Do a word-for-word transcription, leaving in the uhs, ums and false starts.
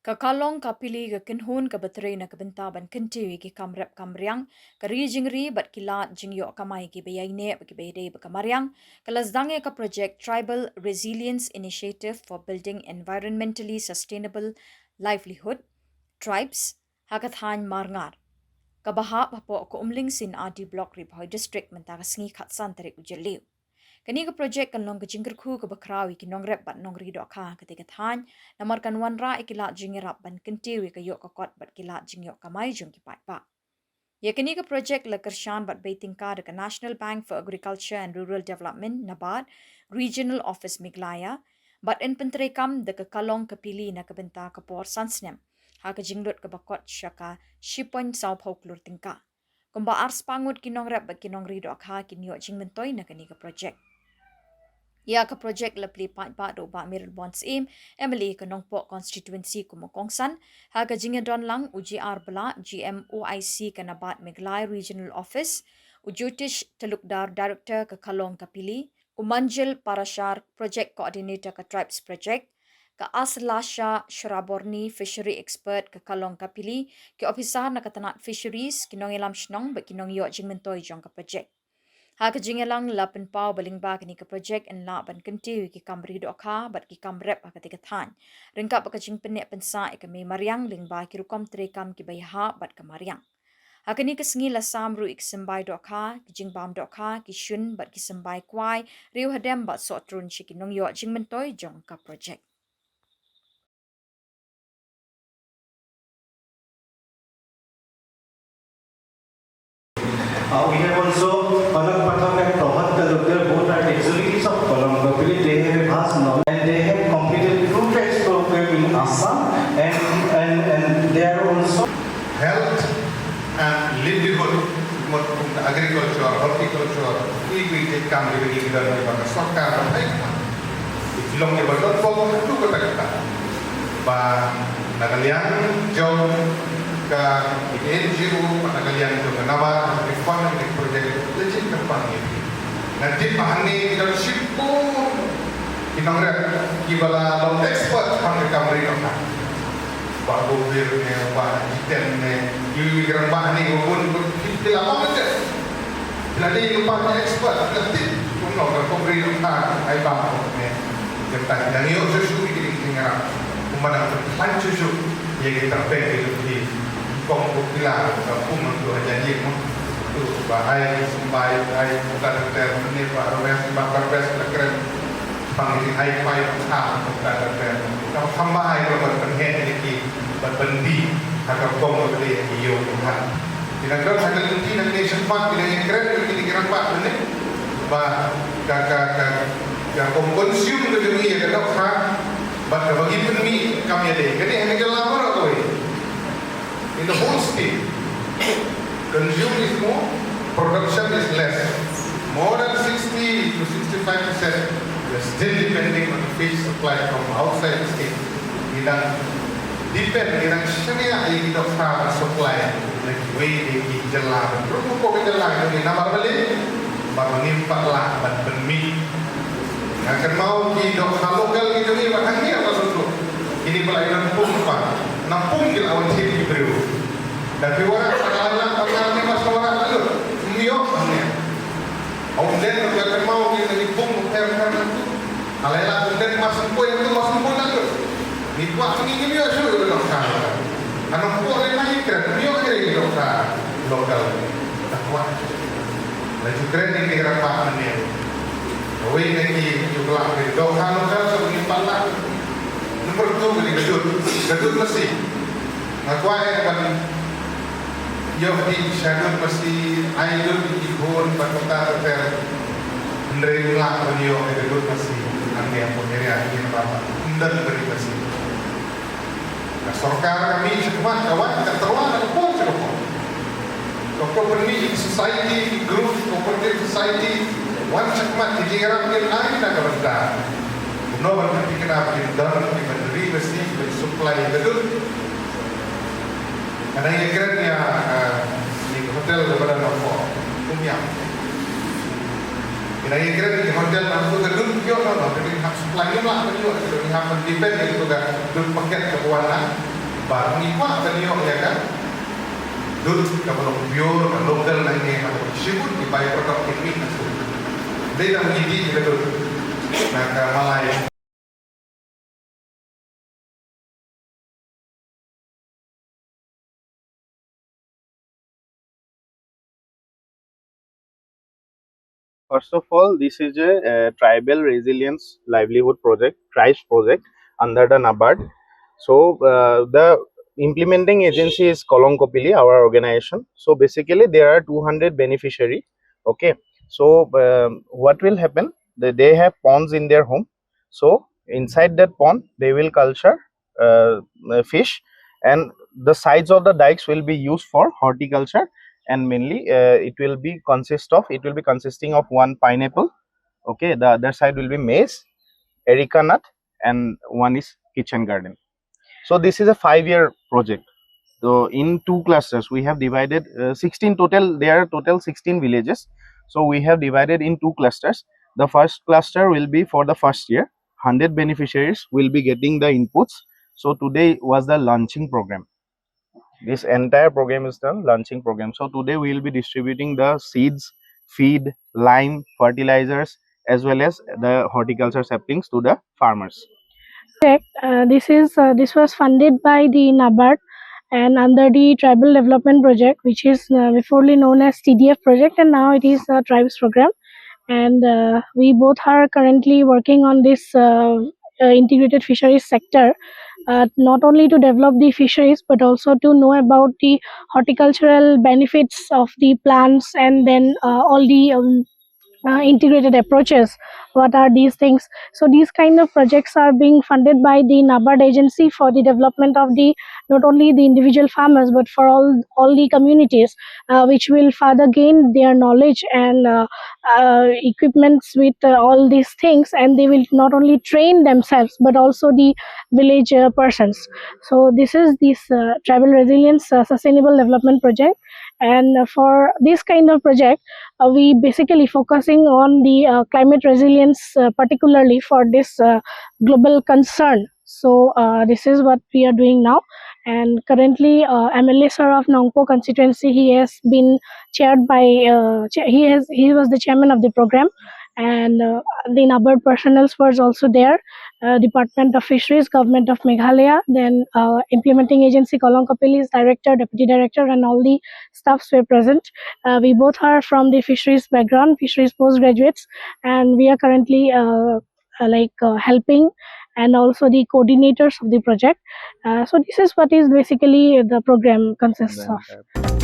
Ka Kalong Kapili ka kynhun kaba trei na ka bynta ban kyntiew ïa ki kam rep kam riang, ka ri jingri bad ki lad jingïoh kamai kiba ïaineh bad kiba ïadei bad ka mariang, ka la sdang ïa ka project Tribal Resilience Initiative for Building Environmentally Sustainable Livelihood, TRIBES, ha ka thaiñ Marngar, kaba hap hapoh ka Umling C and R D Block, Ri Bhoi District, mynta ka sngi khatsan tarik u Jylliew. Kane ka project kan long ka jingkyrkhu kaba khraw ïa ki nongrep bad nongri dohkha ha katei ka thaiñ, namar kan wanrah ïa ki lad jingïarap ban kyntiew ïa ka ïoh ka kot bad ki lad jingïoh kamai jong ki paidbah. Ïa kane ka project la kyrshan bad bei tyngka da ka National Bank for Agriculture and Rural Development, NABARD, Regional Office Meghalaya, bad yn pyntreikam da ka Kalong Kapili na ka bynta ka por san snem, ha ka jinglut kaba kot sha ka shi point saw phew klur tyngka. Kumba ar spah ngut ki nongrep bad ki nongri dohkha kin ïoh jingmyntoi na kane ka project. Ïa ka project la plie paidbah da u Bah Mayralborn Syiem, M L A ka Nongpoh Constituency, kum u kongsan, ha ka jingïadon lang u J R Blah, G M O I C ka NABARD Meghalaya Regional Office, u Jyotish Talukdar, Director ka Kalong Kapili, u Manjil Parashar, Project Coordinator ka TRIBES Project, ka Aslasha Shraborni, Fishery Expert ka Kalong Kapili, ki ophisar na ka tnat Fisheries, ki nongïalam shnong bad ki nongïoh jingmyntoi jong ka project. Ha ka jingïalang la pynpaw ba lyngba kane ka project yn lah ban kyntiew ïa ki kam ri dohkha bad ki kam rep ha katei ka thaiñ, ryngkat bad ka jingpynneh pynsah ïa ka mei mariang lyngba ki rukom treikam kiba ïahap bad ka mariang. Ha kane ka sngi la sam ruh ïa ki symbai dohkha, ki jingbam dohkha, ki shun bad ki symbai kwai, riew hadem bad sohtrun sha ki nongïoh jingmyntoi jong ka project. Uh, we have also Palak Pathak and Prahat Talukdar, both are executives of Kalong Kapili. They have a vast knowledge and they have completed two trades program in Assam, and, and, and they are also health and livelihood, mut kum ka agriculture, horticulture, ki ki ki kam ki ki don ki ba ka sorkar ba ai ka. Ki long ki ba don ko tu ko ta ka. Ba na ka liang jong ka N G O, ba na ka liang jong ka NABARD, ki fund ki project, legit ka fund ki. Nga tip ba hangne ki don shibun ki nongrep ki ba la long expert ha ka kam ri ka. Bah Gopir ne, Bah Jiten ne, ïa ki rangbah ne, ki bun, ki, ki la ong te. Ki la dei ki bah expert, ki la tip kumno ka kum ri ka ai bam ne. Ki ta ki dang ïoh shuh shuh ki ding ki ngarap. Kumba dang khlaiñ shuh shuh ïa ki tyrpeng ki jong ki. Kong ko ki la ka kum tu ha jani mo. Tu ba ai symbai, ai ka ter ne ba rwes, ba rwes la kren. Pang ki ai pai ka ka ter. Ka kham ba ai ka ban pynheh ïa ki. Bad ban dih ha ka kong ka dei ha ki ïew ki hat. Ki nang don ha ka lynti nang dei shakhmat, ki nang ïakren bad ki nang ïakren bad mynne. Ba ka, ka, ka, ka kong consume ka jong ngi ïa ka dohkha bad kaba ngi pynmih kam ïadei. Kane ha ka jylla baroh kawei. In the whole state, consume is more, production is less. More than sixty to sixty-five percent, we are still depending on the fish supply from outside the state. Ngi dang depend, ngi dang shaniah ïa ki dohkha ban supply na kiwei de ki jylla, ban ruh ko ki jylla jong ngi namar balei? Ba ngim pat lah ban pynmih. Nga kynmaw ki dohkha local ki jong ngi ba hangne ha Sutnga. Kine ba la ïa don pung pat, na pung ki la wan thied ki briew. Da phi wanrah, ka la lah, ka la lah, ni mas wanrah ka lut. Ym ïoh hangne. Ym dei ka kynmaw ki na ki pung pher pher na tu. Ka la lah ym dei mas ym poi na tu, mas ym poi na tu. Ni kwah ngi ngi ïoh shuh ïoh dohkha. Ka nongpoi na ngi kren, ym ïoh ngi dohkha local. Ka kwah. La ju kren ngi ki rangbah mynne. Kawei na ki ju khlak ki dohkha local sa ngi pat lah. Number two ka dei ka dud, ka dud masi. Nga kwah eh ban ïoh dih sha dud masi, ai dud ki khun bad kumta ter ter. Hynrei ym lah ban ïoh dih dud masi. Hangne hapoh area hangne ba ym don dud masi. Ka sorkar ka mih shakhmat, ka wan ka tyrwa na ka por sha ka por. Ka por pynmih society, group, cooperative society, wan shakhmat, ki jingïarap kin ai na ka bynta. Kumno ban pynthikna ba kin don ki ban ri masi, ki ban supply ka dud. Nga dang ïakren ïa, eh, ïa ka hotel kaba don hapoh Umiam. Ki Na ïa kren ki hotel na tu ka dud pure no, no, ka dud hap supply, ngim lah ban ïoh, ka dud hap ban depend ïa tu ka dud paket ka wan na bar. Ngi kwah ban ïoh ïa ka dud kaba long pure, ka local, na ngi hap ban shibun ki by product ki mih na tu. Dei tang ngi dih ïa ka dud na ka malai. First of all, this is a, uh, tribal resilience livelihood project, TRIBES project under the NABARD. So, uh, the implementing agency is Kolong Kopili, our organization. So basically, there are two hundred beneficiary. Okay. So, um, what will happen? They, they have ponds in their home. So inside that pond, they will culture, uh, uh, fish, and the sides of the dikes will be used for horticulture, and mainly, uh, it will be consist of, it will be consisting of one pineapple. Okay, the other side will be maize, areca nut, and one is kitchen garden. So this is a five-year project. So in two clusters, we have divided, uh, sixteen total. There are total sixteen villages. So we have divided in two clusters. The first cluster will be for the first year. Hundred beneficiaries will be getting the inputs. So today was the launching program. This entire program is the launching program. So today we will be distributing the seeds, feed, lime, fertilizers, as well as the horticulture saplings to the farmers. Correct. Uh, this is, uh, this was funded by the NABARD and under the Tribal Development Project, which is, uh, beforely known as T D F project, and now it is a TRIBES program. And, uh, we both are currently working on this, uh, uh, integrated fisheries sector, uh, not only to develop the fisheries but also to know about the horticultural benefits of the plants and then, uh, all the, um, uh, integrated approaches. What are these things? So these kind of projects are being funded by the NABARD agency for the development of the, not only the individual farmers but for all all the communities, uh, which will further gain their knowledge and, uh, uh, equipments with, uh, all these things, and they will not only train themselves but also the village, uh, persons. So this is this, uh, Tribal Resilience, uh, Sustainable Development Project, and, uh, for this kind of project, uh, we basically focusing on the, uh, climate resilience, uh, particularly for this, uh, global concern. So, uh, this is what we are doing now. And currently, uh, M L A sir of Nongpoh constituency, he has been chaired by, uh, cha- he has he was the chairman of the program, and, uh, the NABARD personnel was also there. Uh, Department of Fisheries, Government of Meghalaya, then, uh, implementing agency Kolong Kopili's director, deputy director, and all the staffs were present. Uh, we both are from the fisheries background, fisheries postgraduates, and we are currently, uh, uh, like, uh, helping and also the coordinators of the project. Uh, so this is what is basically the program consists of.